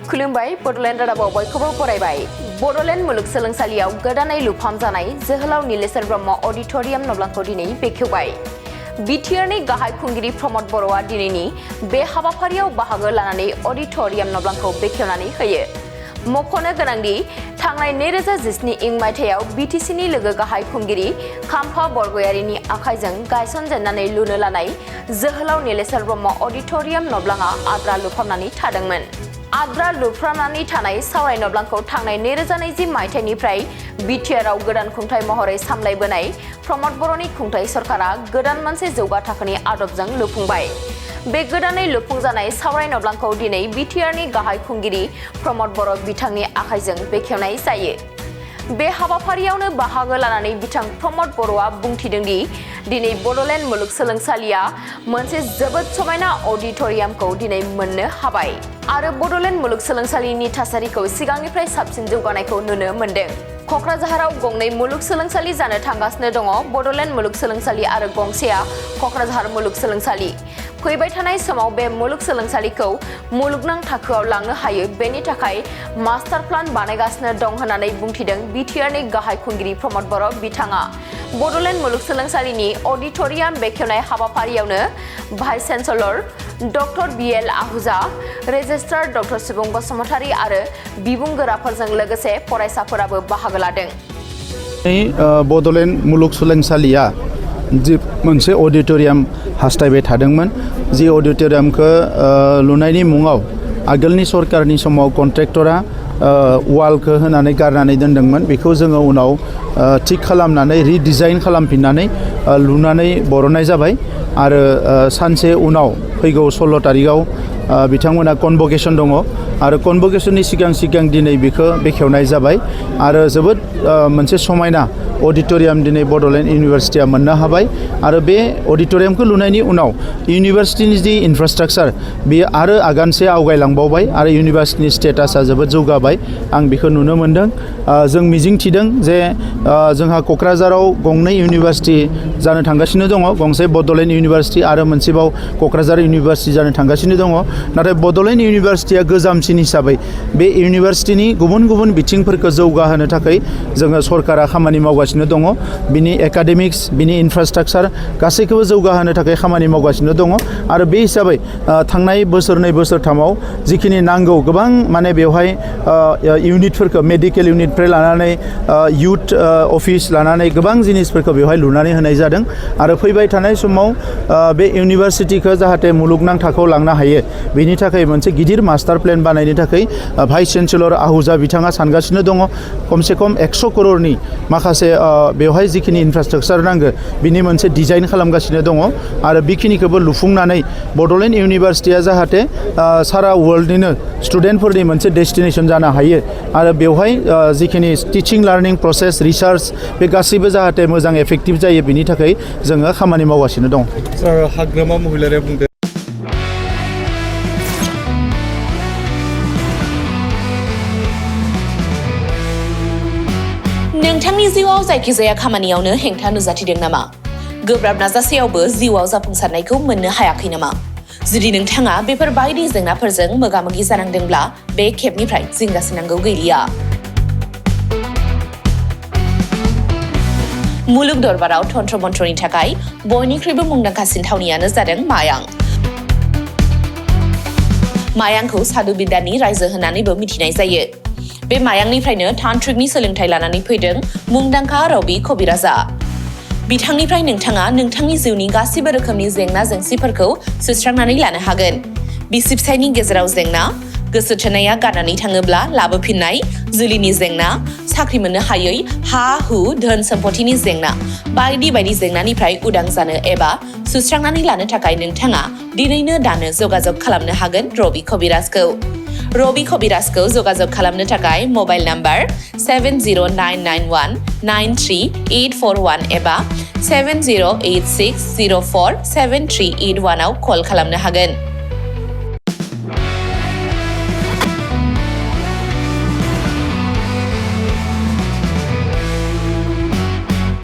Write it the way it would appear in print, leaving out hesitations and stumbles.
खुलुमबाय बड'लेण्ड रादाबाव बयखौबो बरायबाय। बड'लेण्ड मुलुगसोलोंसालियाव गोदानै लुफामजानाय जोहोलाव नीलेश्वर ब्रह्म अडिट'रियाम नब्लांखौ दिनै बेखेवबाय। बिटिआरनि गाहाय खुंगिरि प्रमद बर'आ दिनैनि बे हाबाफारियाव बाहागो लानानै अडिट'रियाम नब्लांखौ बेखेवनानै होयो। मख'नो गोनांदि थांनाय 2017 मायथाइयाव बिटिसिनि लोगो गाहाय खुंगिरि खाम्फा बरगयारिनि आखाइजों गायसनजेननानै लुनो लानाय जोहोलाव नीलेश्वर ब्रह्म अडिट'रियाम नब्लाङा आद्रा लुफामनानै थादोंमोन। आद्रा लुफ्रामनानै थानाय सावराय नब्लांखौ थांनाय 2020 मायथाइनिफ्राय बिटिआरआव गोदान खुंथाय महरै सामलायबोनाय प्रमद बर'नि खुंथाय सरकारा गोदान मोनसे जौगा थाखोनि आदबजों लुफुंबाय। बे गोदानै लुफुंजानाय सावराय नब्लांखौ दिनै बिटिआरनि गाहाय खुंगिरि प्रमद बर' बिथांनि आखाइजों बेखेवनाय जायो। बे हाबाफारियावनो बाहागो लानानै बिथां प्रमद बर'आ बुंथिदों दि दिनै बड'लेण्ड मुलुगसोलोंसालिया मोनसे जोबोद समायना अडिट'रियामखौ दिनै मोननो हाबाय आरो बड'लेण्ड मुलुगसोलोंसालिनि थासारिखौ सिगांनिफ्राय साबसिन जौगानायखौ नुनो मोन्दों। क'क्राझाराव गंनै मुलुगसोलोंसालि जानो थांगासिनो दङ। बड'लेण्ड मुलुगसोलोंसालि आरो गंसेया क'क्राझार मुलुगसोलोंसालि। फैबाय थानाय समाव बे मुलुगसोलोंसालिखौ मुलुगनां थाखोआव लांनो हायो, बेनि थाखाय मास्टार प्लान बानायगासिनो दं होननानै बुंथिदों बिटिआरनि गाहाय खुंगिरि प्रमद बर' बिथाङा। बड'लेण्ड मुलुगसोलोंसालिनि अडिट'रियाम बेखेवनाय हाबाफारियावनो vice chancellor doctor B L Ahuja, registrar doctor Subung Basumatary आरो बिबुंगोराफोरजों लोगोसे फरायसाफोराबो बाहागो लादों। बड'लेण्ड मुलुगसोलोंसालिया जि मोनसे अडिट'रियाम हास्थायबाय थादोंमोन, जि अडिट'रियामखौ लुनायनि मुङाव आगोलनि सरकारनि समाव कन्ट्रेक्टरा वालखौ होनानै गारनानै दोनदोंमोन। बेखौ जोङो उनाव थिक खालामनानै रिडिजाइन खालामफिननानै लुनानै बरननाय जाबाय आरो सानसे उनाव फैगौ 16 तारिखआव बिथांमोना कनभकेसन दङ आरो कनभकेसननि सिगां दिनै बेखौ बेखेवनाय जाबाय आरो जोबोद मोनसे समायना अडिट'रियाम दिनै बड'लेण्ड इउनिभारसिटिया मोननो हाबाय आरो बे अडिट'रियामखौ लुनायनि उनाव इउनिभारसिटिनि जि इनफ्रास्ट्राक्चार बेयो आरो आगानसे आवगायलांबावबाय आरो इउनिभारसिटिनि स्टेटासा जोबोद जौगाबाय। आं बेखौ नुनो मोन्दों। जों मिजिंथिदों जे जोंहा क'क्राझाराव गंनै इउनिभारसिटि जानो थांगासिनो दङ, गंसे बड'लेण्ड इउनिभारसिटि आरो मोनसेबाव क'क्राझार इउनिभारसिटि जानो थांगासिनो दङ। नाथाय बड'लेण्ड इउनिभारसिटिया गोजामसिन हिसाबै बे इउनिभारसिटिनि गुबुन गुबुन बिथिंफोरखौ जौगाहोनो थाखाय जोङो सरकारा खामानि मावगासिनो दङ। बिनि एकाडेमिक्स, बिनि इनफ्रास्ट्राक्चार गासैखौबो जौगाहोनो थाखाय खामानि मावगासिनो दङ आरो बे हिसाबै थांनाय बोसोरनै बोसोरथामाव जिखिनि नांगौ गोबां माने बेवहाय इउनिटफोरखौ मेडिकेल इउनिटनिफ्राय लानानै इउथ अफिस लानानै गोबां जिनिसफोरखौ बेवहाय लुनानै होनाय जादों आरो फैबाय थानाय समाव बे इउनिभारसिटिखौ जाहाथे मुलुगनां थाखोआव लांनो हायो, बेनि थाखाय मोनसे गिदिर मास्टार प्लेन बानायनो थाखाय भाइस चेन्सेलर आहूजा बिथाङा सानगासिनो दङ। खमसे खम 100 करोड़नि माखासे बेवहाय जिखिनि इनफ्रास्ट्राक्चार नांगौ बिनि मोनसे डिजाइन खालामगासिनो दङ आरो बेखिनिखौबो लुफुंनानै बड'लेण्ड इउनिभारसिटिया जाहाथे सारा वर्ल्डनिनो स्टुडेन्टफोरनि मोनसे डेस्टिनेसन जानो हायो आरो बेवहाय जिखिनि टिचिं लार्निं प्रसेस, रिसार्च बे गासैबो जाहाथे मोजां एफेक्टिभ जायो, बिनि थाखाय जोङो खामानि मावगासिनो दं। हाग्रामा महिलारिया बुंदों नोंथांनि जिउआव जायखिजाया खामानियावनो हेंथा नुजाथिदों नामा? गोब्राब नाजासेयावबो जिउआव जाफुंसारनायखौ मोननो हायाखै नामा? जुदि नोंथाङा बेफोर बायदि जेंनाफोरजों मोगा-मोगि जानांदोंब्ला बे खेबनिफ्राय जिंगासिनांगौ गैलिया। मुलुग दरबाराव तन्त्र मन्त्रनि थाखाय बयनिख्रुइबो मुंदांखासिन थावनियानो जादों मायां। मायांखौ साधु बिद्यानि रायजो होननानैबो मिथिनाय जायो। बे मायांनिफ्रायनो तान्त्रिकनि सोलोंथाइ लानानै फैदों मुंदांखा रबि कबिराजा। बिथांनिफ्राय नोंथाङा नोंथांनि जिउनि गासिबो रोखोमनि जेंना जेंसिफोरखौ सुस्रांनानै लानो हागोन। बिसि-फिसायनि गेजेराव जेंना, गोसो थोनाया गारनानै थाङोब्ला लाबोफिननाय, जुलिनि जेंना, साख्रि मोननो हायै, हा-हु, धोन सम्पथिनि जेंना बायदि बायदि जेंनानिफ्राय उदां जानो एबा सुस्रांनानै लानो थाखाय नोंथाङा दिनैनो दानो जगाजग खालामनो हागोन रबि कबिराजखौ। रबि कबिराजखौ जगाजग खालामनो थाखाय मबाइल नाम्बार 7099193841 एबा 7086047381 आव कल खालामनो हागोन।